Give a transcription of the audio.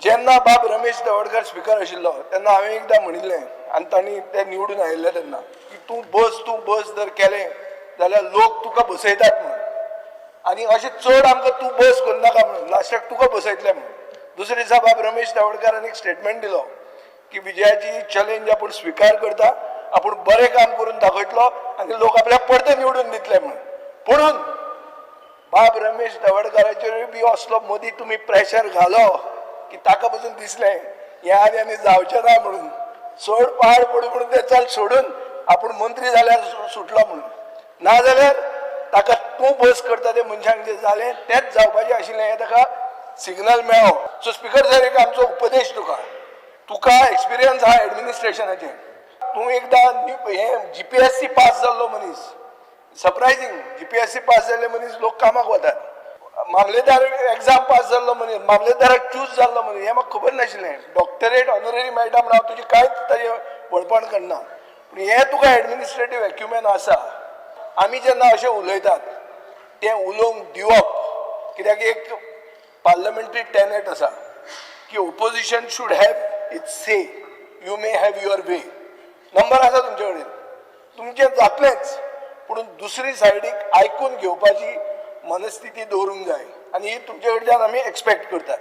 जेन्ना बाब रमेश तवडकर स्पिकर आशिल्लो तेन्ना हांवें एकदां म्हणिल्लें आनी तांणी ते निवडून आयिल्ले तेन्ना की तूं बस, तूं बस जर केलें जाल्यार लोक तुका बसयतात म्हणून, आनी अशें चड आमकां तूं बस करनाका म्हणून लास्टाक तुका बसयतले म्हणून. दुसरे दिसा बाब रमेश तवडकारान एक स्टेटमेंट दिलो की विजयाची चॅलेंज आपूण स्विकार करता, आपूण बरें काम करून दाखयतलो आनी लोक आपल्याक परते निवडून दितले म्हणून. पुणून बाब रमेश तवडकाराचेरूय बी असलो मदीं तुमी प्रेशर घालो की ताका पसून दिसलें हें आनी आनी जावचें ना म्हणून, सोड पाड पडूं म्हणून तें चल सोडून आपूण मंत्री जाल्यार सुटलो म्हणून. नाजाल्यार ताका तूं बस करता ते मनशांक जें जालें तेंच जावपाचें आशिल्लें हें ताका सिग्नल मेळ्ळो. सो स्पिकर सर, एक आमचो उपदेश तुका, तुका एक्सपिरियन्स आहा एडमिनिस्ट्रेशनाचें, तूं एकदां हें जीपीएससी पास जाल्लो मनीस, सरप्रायझींग, जीपीएससी पास जाल्ले मनीस लोक कामाक वतात, मामलेदार एग्जाम पास जाल्लो मनीस, मामलेदाराक चूज जाल्लो मनीस, हें म्हाका खबर नाशिल्लें. डॉक्टरेट ऑनररी मेळटा म्हण हांव तुजें कांयच ताजें व्हडपण करना, पूण हें तुका एडमिनिस्ट्रेटीव एक्युमेन आसा. आमी जेन्ना अशें उलयतात तें उलोवंक दिवप, कित्याक एक पार्लमेंटरी टेनेट आसा की opposition should have its say, you may have your way. Number आसा तुमचे कडेन, तुमचें जातलेंच, पूण दुसरी सायडीक आयकून घेवपाची मनस्थिती दवरूंक जाय आनी ही तुमचे कडच्यान आमी एक्सपेक्ट करतात.